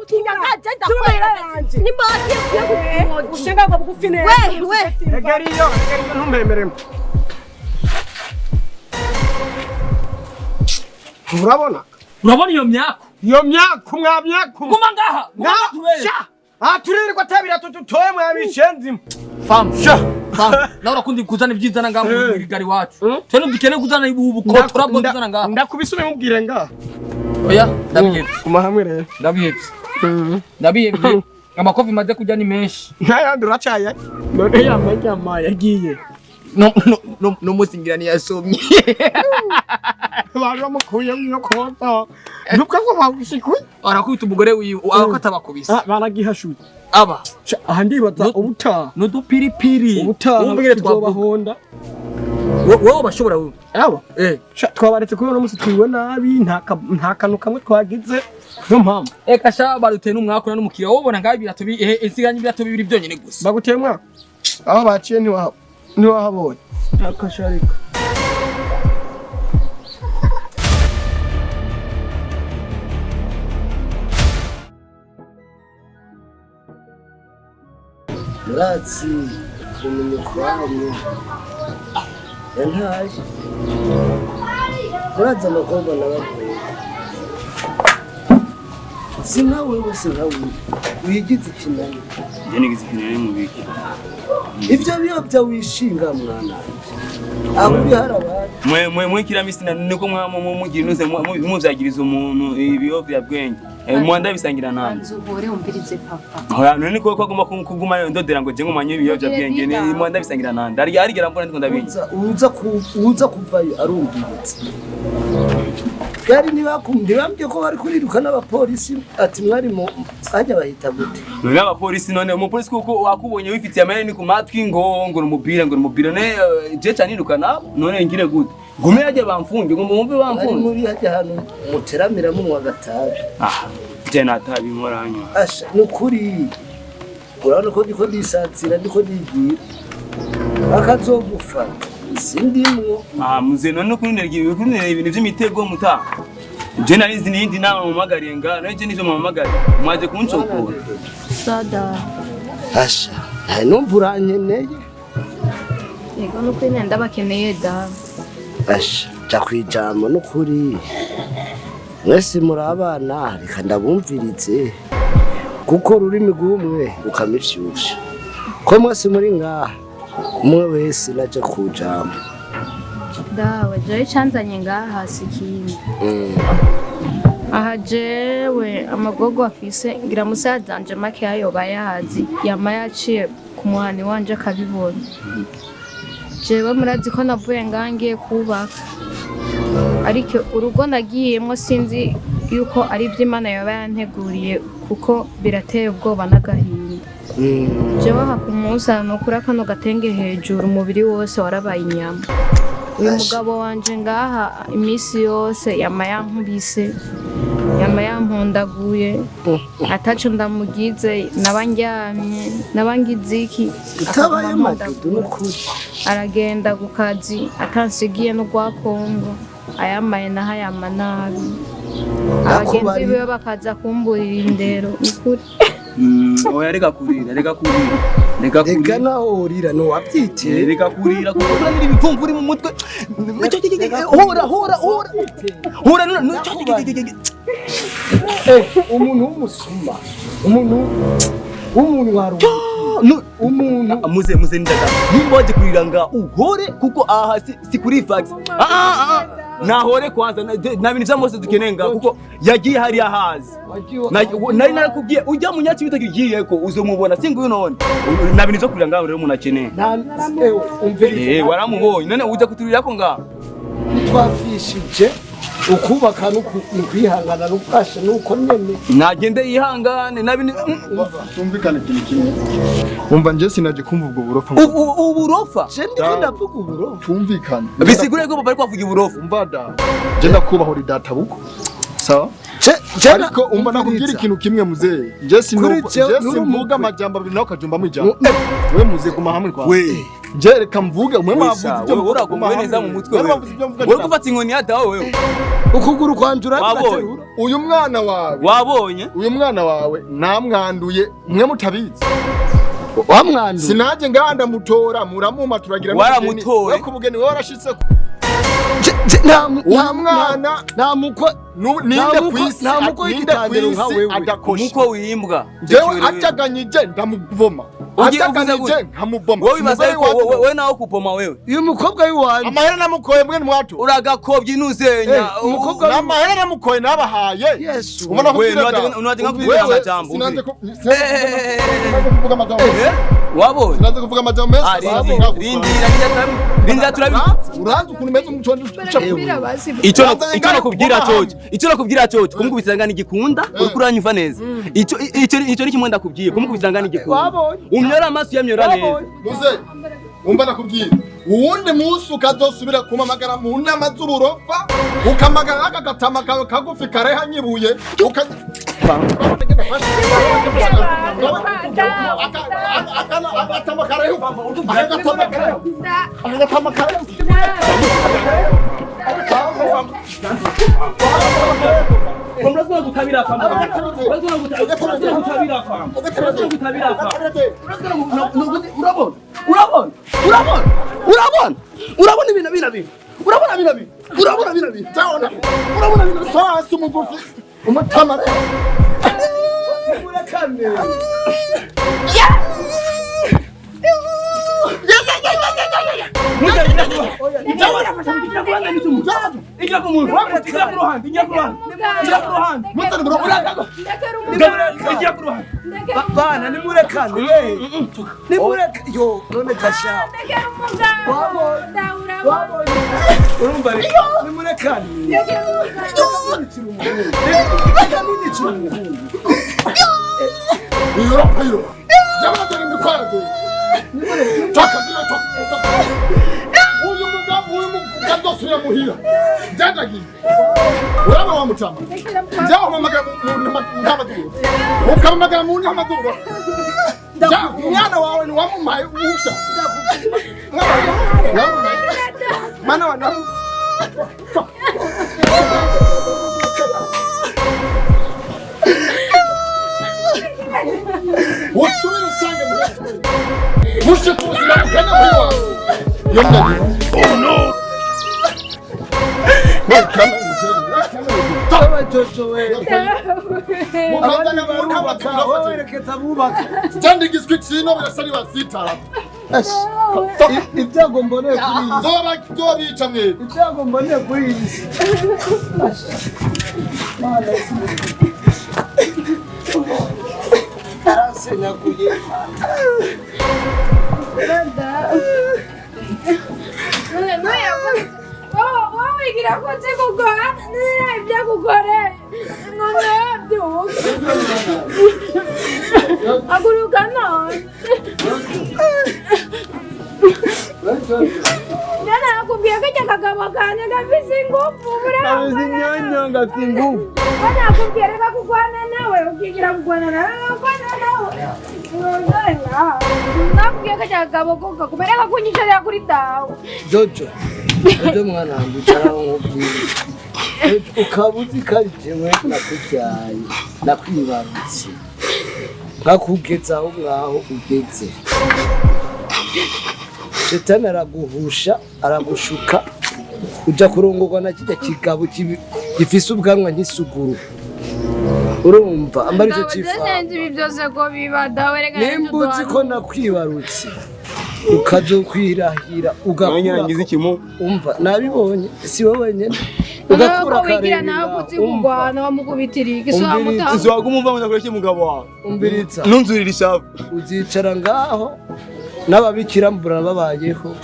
Kinga ngaje ndakwereka. Nimba wagiye kuya Ushenga ngo bugufi neza. We, we. Egeriyo, egeriyo ntumpemeremo. Urabona? Urabona iyo myako? Iyo myaka mwa myaka. Guma ngaha. Guma Na tubere. sha. Ah turirirwa tabira tututoye mwa bishenzi. Fam. Sha. Fam. Nawe urakunda kuzana ibyizana ngaha mu bigari wacu. Twe ntidukeneye kuzana ubukotora bwo kuzana ngaha. Ndakubisume mubwire ngaha. Oya, ndabihevye. Guma hamwe rero. Ndabihevye. Ndabihevye. Amakofi maze kurya ni menshi. Ntayandi uracaye. None yamajyama yagiye. No no no no musingira ntiyasomye. Baje bamukuyemo iyo koto. Nubwo ngo bagushikuye. Arakubita umugore wiwe, ako atabakubise. Ah baragihashuye. Aba Sha, aha ndibaza ubutaha. n'udupiripiri. Ubutaha Wumva ingene twavuga. tuzobahonda. Wowe bashobora wewe. Aba. Eh. Sha, twabaretse kubera uno munsi twiwe nabi nta kantu kamwe twagize niyo mpamvu Eka sha baruteye n'umwakura n'umukiriya wowe ubona ngaho ibirato bi eh insiganye ibirato bibiri byonyine gusa. baguteye umwaka aho baciye ntiwahabonye akasharika. Muratsi kumenya ukwanyu yantaye murazi abakobwa nababwiye si nka wewe si nka wewe wigize ikinani. Njye nigize ikinani mu biki? Ibyo biyobya wishinga mwana aho uri hari abandi. Mwe mwe mwe kila misi na niko mwa mugira inuze muvyagiriza umuntu ibiyovyabwenge. Mwanda bisangira nande. Banza uhore wumvirize papa. Oya none ko agomba kuguma ndodera ngo je ngumanye ibiyovyabwenge ni mwanda bisangira nande. Ari arigera mbona ndiko ndabizi. Uza kuvayo arumviritse bwari ntibambye ko bari kuriruka n'abapolisi ati mwari mu ajya bahita gute. None abapolisi none umupolisi kuko wakubonye wifitiye amayeri ku matwi ngo ngo umupira ngo umupira ne je canirukana none ngire gute gume yaje bamfunge ngo mumve Mwari bamfunge. muri hajya ahantu muteramira munywa agatabi. Ah je natabi nkoranywa. Asha ni ukuri urabona ko ndiko ndisansira ndiko ndigira akazogufata sindimwo. Ah muze none kurindira ibintu vy'imitego muta. Je nari nzi n'iyindi nama mumamagariye nga none je nivyo mumamagariye mwaje kuncokora. Sada. Asha nta numva urankeneye. Yego nuko nyine ndabakeneye da. Asha ja kwijambo n'ukuri mwese muri abana reka ndabumvirize kuko ururimi rw'umwe rukama ifyufyu ko mwese muri ngaha umwe wese naje kujambo. Dawe jewe icanzanye ngaha si ikindi. Aha jewe amagogo afise ngira musaza make yoba yazi yama yaciye ku muhani wanje akabibona. Jewe murazi ko navuye ngaha ngiye kubaka ariko urugo nagiyemwo sinzi yuko ari ivy'Imana yoba yanteguriye kuko birateye ubwoba n'agahinda. Jewe aha ku munsi nokura kano gatenge hejuru umubiri wose warabaye inyama. Uyu mugabo wanje ngaha iminsi yose yama yankubise yama yampundaguye ataco ndamugize naba ndyamye naba ngize iki Utabaye akaguma madudu n'ukuri. Aragenda ku kazi atansigiye n'urwa Kongo ayamaye naho ayama nabi. Abagenzi biwe bakaza kumburira indero n'ukuri. Oya reka kurira reka kurira reka Reka kurira. naho urira ntiwabyiteye. Reka kurira kuko uranira ibipfumvu mu mutwe. Hora hora hora hora none. Umuntu w'umusuma umuntu w'umuntu waruye umuntu muze muze ndaga nimba waje kurira nga uhore kuko aha si kuri fax. Nahore kwanza na bintu vyamose dukeneye nga kuko yagiye hari ahazi. Nari narakubwiye ujya mu nyaki bitagiye ko uzomubona singuyu none na bintu vyo kurira nga rero umuntu akeneye. Waramubonye none ujya kuturira ko nga twafishije ukubaka n'ukwihangana n'ubwasha nuko nyene nagende yihangane na bintu tumvikane ikintu kimwe. Umva nje sinaje kumva ubwo burofa. Uburofa je ndiko ndavuga uburofa. Tumvikane. Bisigure ko bari kwavuga uburofa. Umva da je ndakubaho data buko. Sawa? Ariko umva nakubwira ikintu kimwe muzee. Je sinuvuga amajambo abiri nawe ukajumba mu ijambo. We muzee guma hamwe kwa. We. Je reka mvuge umwe mwavuze ibyo wewe uragowe neza mu mutwe wewe wewe. mwavuze ibyo mvuga. Wewe gufata inkoni ya dawe wewe. Ukuguru kwanje Wabonye. uraterura. Uyu mwana wawe, Wabonye? uyu mwana wawe namwanduye mwe mutabizi. Wamwanduye. Sinaje ngaha ndamutora, muramuma turagira n'ubugeni. Waramutoye. We ku bugeni wewe warashitse ku- Uyu Uyu mwana nta mukwe ninde nta mukwe- kwisi nta mukwe ninde w'igitandero nka kwisi wewe. adakosha. Umuko wimbwa. Jewe ajaganyije ndamuboma. Ugiye uvuze Ajaganyije gute? nkamuboma. Wewe wibaza Umugore yuko wacu- wewe nawe kupoma wewe. Uyu mukobwa w'iwanjye amahera namukoye mwene mwato. Uragakobye inuzenya. Eh, umukobwa N'amahera namukoye nabahaye. Yesu. Ubona ko Wewe kubwira nuwaje nka Wewe, kubwira amajambo. sinanze Eh, sinanze kuvuga amajambo. Eh, wabonye? Sinanze kuvuga amajambo menshi. Ah, rindira, rindira turabi. Urazi ukuntu umeze umuco uca Icyo Uraza icyo nakubwira ingana coco. Icyo nakubwira coco, kumukubitira ngana igikunda, uriko uranyumva neza. Icyo ni kimwe ndakubwiye, kumukubitira ngana igikunda. Wabonye. Umyora amaso yamyora neza. Muze, umva nakubwiye. Uwundi munsi ukazosubira kumamagara mu nama z'uburofa, ukamagara aka gatama kawe kagufi kareha nyibuye, uka agatama kareha, agatama kareha, agatama kareha. Urabona, urabona, urabona, urabona, urabona ibintu bina bintu, urabona bina bintu, urabona bina bintu, Urabona bino sasi umugufi, umutama reha. Murekane. Bana nimurekane, nimureka yo none gasha. Wabonye, wabonye. Urumva reka nimurekane. Reka umuhungu. Reka nunyicira umuhungu. Iyo iyo. Jabana ndikwaje. Toka bila toka. Uyu mugabo uyu mugabo azosubira muhira. Ndandagiye. Uraba wa mutama. Njya umamagara mu ntama z'uburo. Ukamamagara mu ntama z'uburo. Njya umwana wawe ni wamumpaye umusha. Mwana wa namu. Usubire usange muhira. Mushike ubuzima bukene muri wawe. Iyo ndagiye. Oh no. Abandi barubaka, wowe werekeza abubaka. Cyandigiswe kino birasa nibasitara. Ibyago mboneye kuri iyi si. Zoba zobica mwebwe. Ibyago mboneye kuri iyi si. Mana isi. Arasenyaguye. Wowe wigira ko nzi kugora ibyo akukoreye none yabyuka haguruka none njye nakubwiye ko icyo kagabo kanjye gafise ingufu Gafise inyonyo, gafise ingufu. Nakubwiye reka kugwana nawe ukigira kugwana nawe kugwana nawe nakubwiye ko icyo kagabo ko kakubereka kunyicarira kuri dawe. Jojo, Jojo mwana wanjye icara aho nkubwire. Jojo, ukaba uzi ko ari jewe nakubyaye, nakwibarutse, nkakugeza aho ngaho ugeze. Shetani araguhusha, aragushuka, uja kurongorwa na kirya kigabo gifise ubwanwa nk'isuguru. Urumva, amba arico cifanga. Ibi byose ko biba dawe reka Nimba uzi ko nakwibarutse, ukazokwirahira ugakura. Ngize ikimu. Umva, nabibonye, si wowe wenyene. ugakura Ugakura wigira nawe karere. kuzi kugwana wamukubitira iki so Umviriza. Nzwaguma umva ngo ndakoresha umugabo wawe. Umviriza. Nunzurira ishavu. Uzicara ngaho n'ababikira mbura babayeho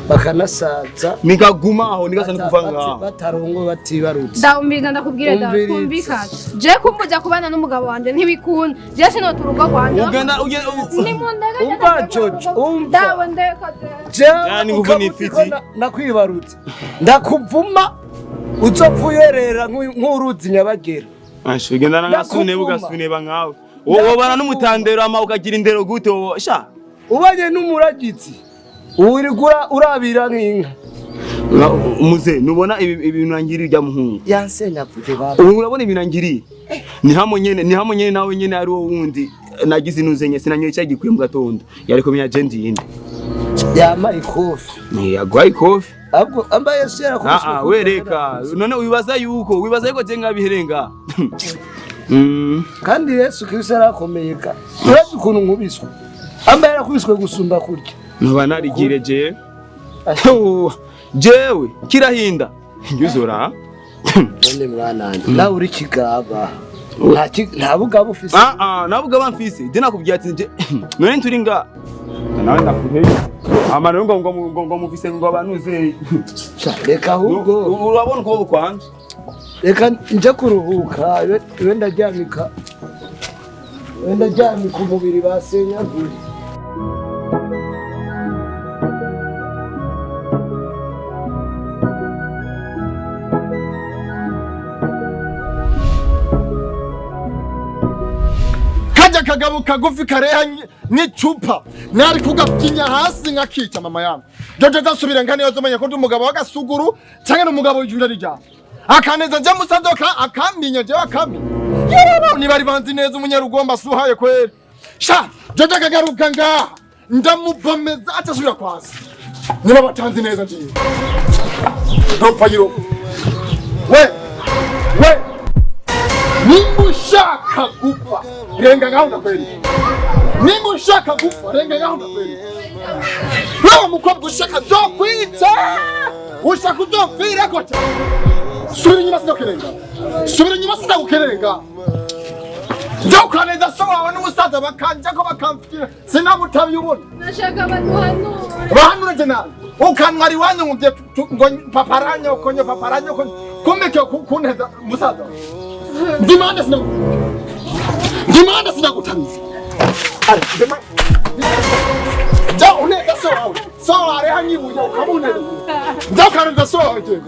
bakanasaza Nigaguma aho nigasa nikuva ngaho. batarongo batibarutse. Ndawumviriza ndakubwira dawe Umviriza. twumvikane. Je kumbuza kubana n'umugabo wanje ntibikunda. Je sinota urugo rwanje. Ugenda ugenda Nimundeke Umva, Jojo, umva. Dawe ndeka Jewe Yani nguvu ukaba ni uzi ko ifiti. nakwibarutse ndakuvuma uzopfa uyerera nk'uruzi Nyabagera. Asho ugenda ngasune Ndakuvuma. ugasuneba nkawe. Wobana n'umutandero ama ukagira indero gute wowe sha. Ubanye n'umuragizi Uwirigura urabira nk'inka. Muze nubona ibintu nangiriye rya muhungu. Yansenya kuje baba. Ubu urabona ibintu nangiriye. Ni hamwe nyene nawe nyene ari wo wundi nagize inuzenye sinanyoye cya gikuye mu gatondo. Yari kumenya agenda yindi. Yama ikofi. Ni yagwaye ikofi. Ahubwo amba Yesu yarakubiswe. Ah we reka. None wibaza yuko je ngabiherenga. Kandi Yesu Kristo yarakomeye ka. Urazi ukuntu nkubiswe. Amba yarakubiswe gusumba kurya. Ntuba narigire je. Jewe kirahinda. Njuzora. None mwananje nawe uri kigaba. Nta bugaba ufise. Nta bugaba mfise. Je nakubwiye ati je none turi nga. Nawe ndakuheye. Amano ngo mufise ngo abanuze. Reka ahubwo urabona ukuboko kwanje. Reka nje kuruhuka iwe ndaryamika. Iwe ndaryamika umubiri basenyaguye. Kajya kagabo kagufi kareha n'icupa nari kugapyinya hasi nkakica mama yangu. Jojo zasubira ngane yozomenya ko ndi umugabo w'agasuguru canke n'umugabo w'ijunda rijana. Akaneza nje musadoka akaminya je akaminya. Yero ni bari banzi neza umunyarugomba suhaye kweli. Sha Jojo kagaruka ngaha ndamubomeza atasubira kwasi. Niba batanzi neza ngiye. Ndopfa yiro. We nimba ushaka gupfa renga ngaho ndakweri. Nimba ushaka gupfa renga ngaho ndakweri. Wewe mukobwa ushaka nzokwica. Ushaka uzopfira kocha. Subira inyuma sinakurenga. Subira inyuma sinakurenga. Nzokaneza so wawe n'umusaza bakanja ko bakamfira sinabutabiye ubona. Nashaka baduhanure. Bahanure je nawe. Ukanwari wanyu ngo ngo paparanyo konyo paparanyo konyo. Kumbe kuneza musaza. Ndimanda sinakutamiza. Ja uneza so wawe. So ware hanyibuye ukabuneza. Nzokaneza so wawe je.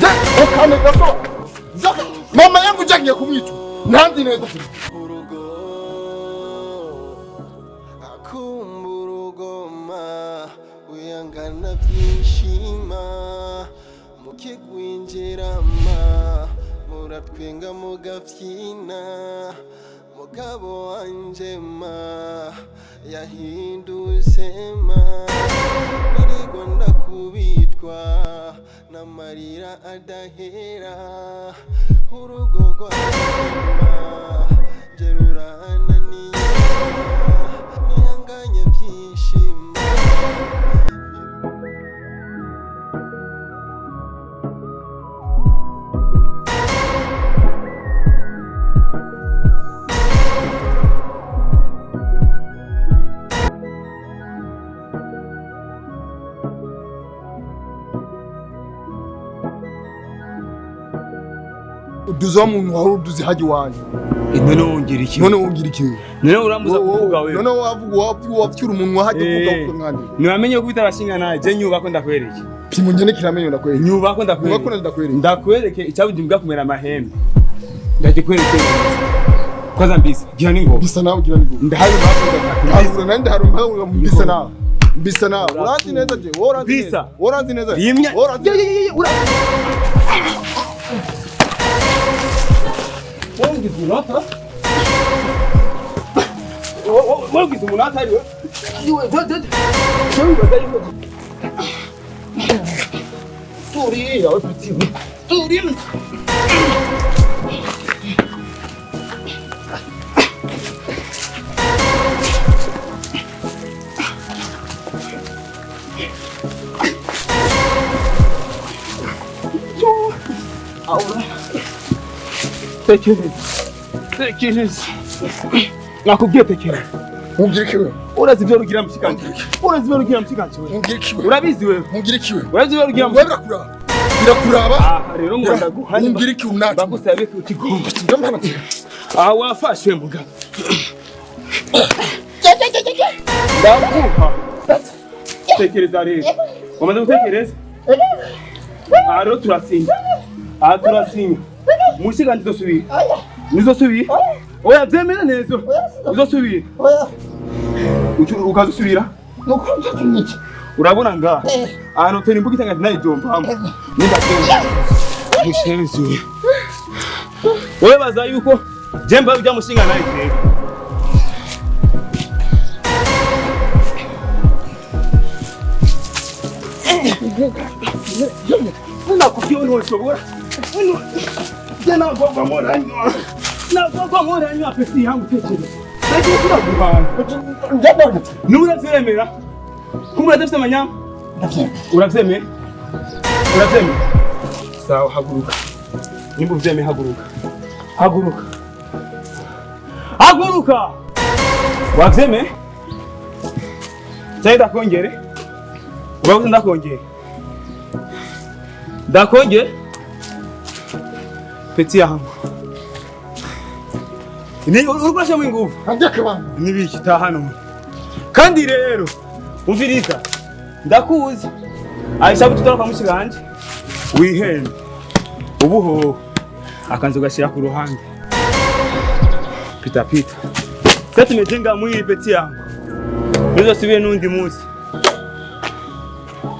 Ja ukaneza so. Ja mama yangu jagiye kumwica. Nanzi neza. Akumburugoma uyangana byishima mukigwinjirama muratwenga mugafyina mugabo wanje ma yahindutse ma nirigwa ndakubitwa n'amarira adahera urugo rwanje jerurananiye nihanganye byishimo. Uduza muntu wari uduzi haji wanyu. None wongira iki? None wongira iki? None urambuza kuvuga wewe. None wavuga wavyura umunwa haje kuvuga uko mwandi. Niwamenye ko bitarashinga naje je nyubako ndakwereke. Pimo nyene kiramenyo ndakwereke. Nyubako ndakwereke. Nyubako ndakwereke. Ndakwereke icyabuji mbwa kumera amahembe. Ndakikwereke. Kwanza mbisa gira ningo. Mbisa nawe gira ningo. Ndahaye mbisa nande harumba mbisa nawe. Mbisa nawe. Uranzi neza je. Uranzi neza. Uranzi neza. Uranzi. Wongize umunota ariwe. Turiya we petit. Turiya. Tekereza. Nakubwiye tekereza. Mungire kiwe. Urazi ibyo rugira mushikanje. Urazi ibyo rugira mushikanje wewe. Mungire kiwe. Urabizi wewe. Mungire kiwe. Urazi ibyo rugira mushikanje. Birakuraba. Birakuraba. Ah rero ngo ndaguhanye. Mungire kiwe unati. Bagusabe kukigomba. Ah wafashwe mugabo. Ndaguha. Tekereza rero. Wamaze gutekereza? Ah rero turasinya. Ah turasinya. Mushikanje dosubira. Nizosubira. Oya vyemera neza. Uzosubira. Oya. Ukazosubira? Nuko ntatumiki. Urabona nga ahantu tena imbuga itanga nayijombamo nindatenda mushenzi wewe baza yuko jemba ujya mushinga naye jewe nakubwiye ntushobora nagomba muranywa pesi yangu tekereza nagiye kuraguhana nuravyemera kumbe uradafise amanyama uravyemera uravyemera sawa haguruka nimba uvyemeye haguruka haguruka haguruka wavyemeye cyangwa ndakongere urabuze ndakongere ndakongere peti yangu ni urashamo ingufu nibiki tahano kandi rero umviriza ndakuzi Aisha bututara kwa mushiganje wihende ubuho akanzu gashira ku ruhande pita pita sasa tumejenga mwili peti yangu nizo sibiye n'undi munsi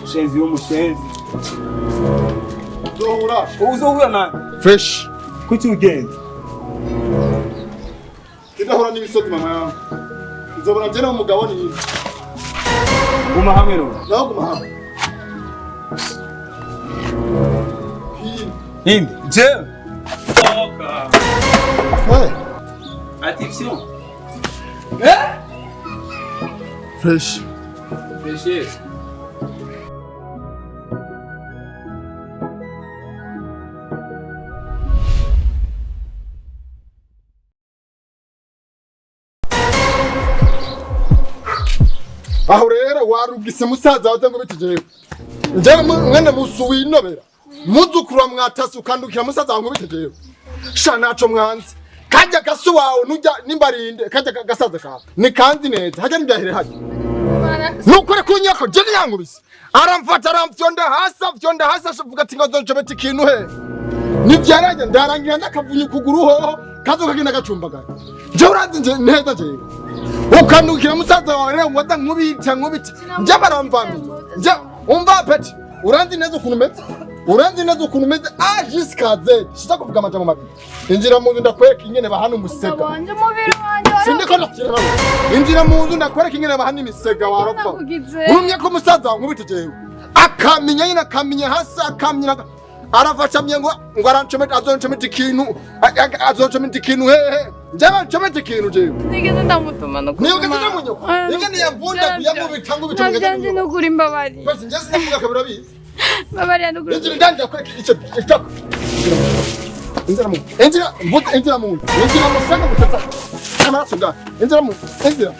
mushenzi w'umushenzi uzohura uzohura nani fresh kuki ugenda Kidahura n'imisozi mama yawe uzobona je n'umugabo ni guma hamwe no naho guma hamwe Hindi je toka hey attention eh fresh fresh. Aho rero warugise musaza waze ngo bitijewe nje mwene musu winobera muzukura mwatasi ukandukira musaza wangu bitijewe sha naco mwanzi kajya gasu wawe nujya nimbarinde kajya gasaza kawe nikanzi neza hajya nibyahere hajya nukuri kunyako je yankubise aramfata aramfyonda hasi afyonda hasi ashavuga ati ngo nzonshobeta ikintu he nibyarajya ndarangira ndakavunya ukuguru hoho kazo kagenda gacumbagara nje uranzi nje neza jewe ukandukira musaza wawe rero waza nkubita nkubita nje baramvamye nje umva peti uranzi neza ukuntu umeze uranzi neza ukuntu umeze a jusqu'à z shita kuvuga amajambo mabi injira mu nzu ndakwereka ingene bahana umusega sindiko ndakira injira mu nzu ndakwereka ingene bahana imisega waropfa urumye ko musaza wawe nkubita jewe akamenya nyine akamenya hasi akamenya arafashamye ngo ngo arancometa azoncometa ikintu azoncometa ikintu hehe njye ncometa ikintu jewe nigeze ndamutuma no niyo ngeze ndamunyoko ingene yamvunda yamubita ngo bituma nabyanze no kuri mbabari basi njye sinavuga kabira bizi mbabari ndugura injira ndanja kweka icyo itako injira mu injira mvuze injira mu injira musanga gutatsa amaraso nga injira mu injira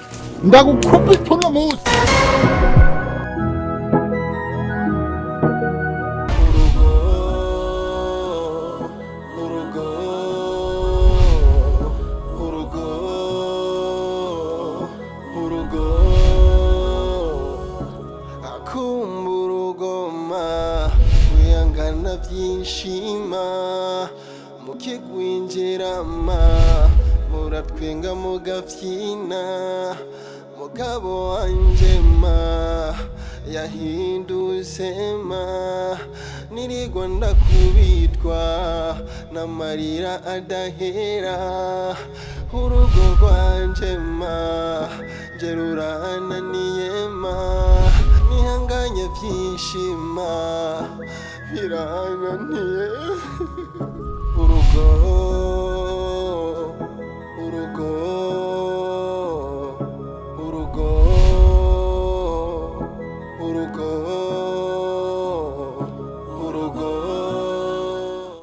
ndagukubita uno munsi. Byinshima mukigwinjirama muratwenga mugafyina mugabo wanje ma yahindutse ma nirigwa ndakubitwa n'amarira adahera urugo rwanje ma nje rurananiye ma nihanganye byinshima birananiye urugo.